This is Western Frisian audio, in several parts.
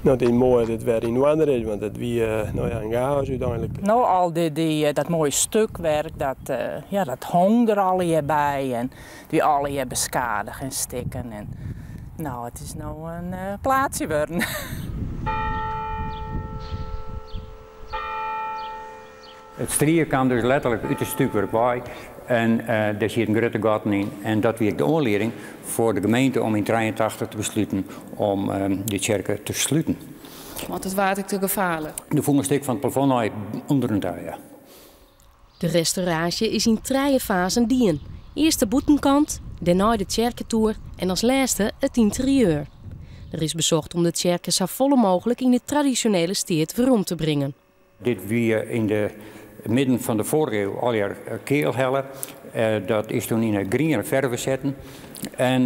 No, it is moai dat it wer yn oarder is, want it wie no ja, in gaos úteinlik. No, al dy, dy, dat moaie stukwerk, dat, ja, dat hong der allegear by en it wie allegear beskadige en stikken. En, no, it is no in plaatsje wurden. It strie kaam dus letterlik út it stúkwurk wei en dêr sieten grutte gatten yn. En dat wie ek de oanlieding foar de gemeente om yn 83 te besluten om de tsjerke te sluten. Want it waard ek te gefaarlik. Der foel in stik fan it plafond nei ûnderen ta, ja. De restauraasje is yn trije fazen dien. Earst de bûtenkant, dêrnei de tsjerketoer en as lêste it ynterieur. Der is besocht om de tsjerke safolle mooglik yn de tradisjonele steat werom te bringen. Dit wie yn de midden fan de foarige iuw allegear keal helle. Dat is toen yn 'e griene ferve setten. En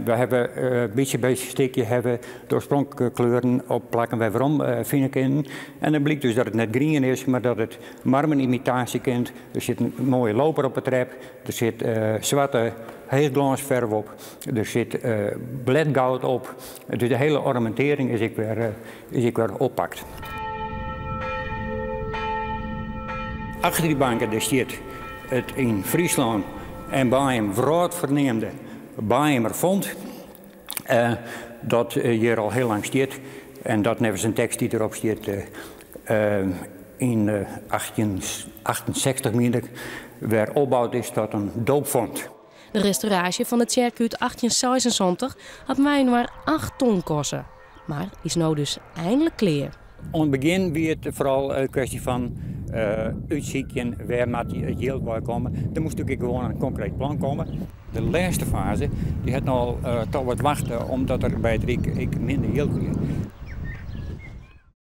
we hawwe bytsje by stikje hawwe de oarspronklike kleuren op plakken wer werom fine kinnen. En dan blykt dus dat it net grien is, mar dat it marmerimitaasje kent. Der sit in moaie loper op 'e trep, der sit swarte heechglânsferf op, der sit bledgoud op. Dus de hiele ornamintearring is ek wer, is ek wer oppakt. Achter dy banken dêr stiet it yn Fryslân en Baaium wrâldferneamde Baaiumer font, dat hjir al hiel lang stiet en dat neffens in tekst dy't derop stiet yn 1868 mien ik wer opboud is tot in doopfont. De restauraasje fan de tsjerke út 1876 hat mei-inoar 8 ton koste, mar is no dus einlik klear. Oan it begjin wie it foaral in kwestje fan útsykjen wêr moat it jild wei komme. Der moast natuerlik ek gewoan in konkreet plan komme. De lêste faze dy hat no al toch wat wachte omdat der by it Ryk ek minder jild wie.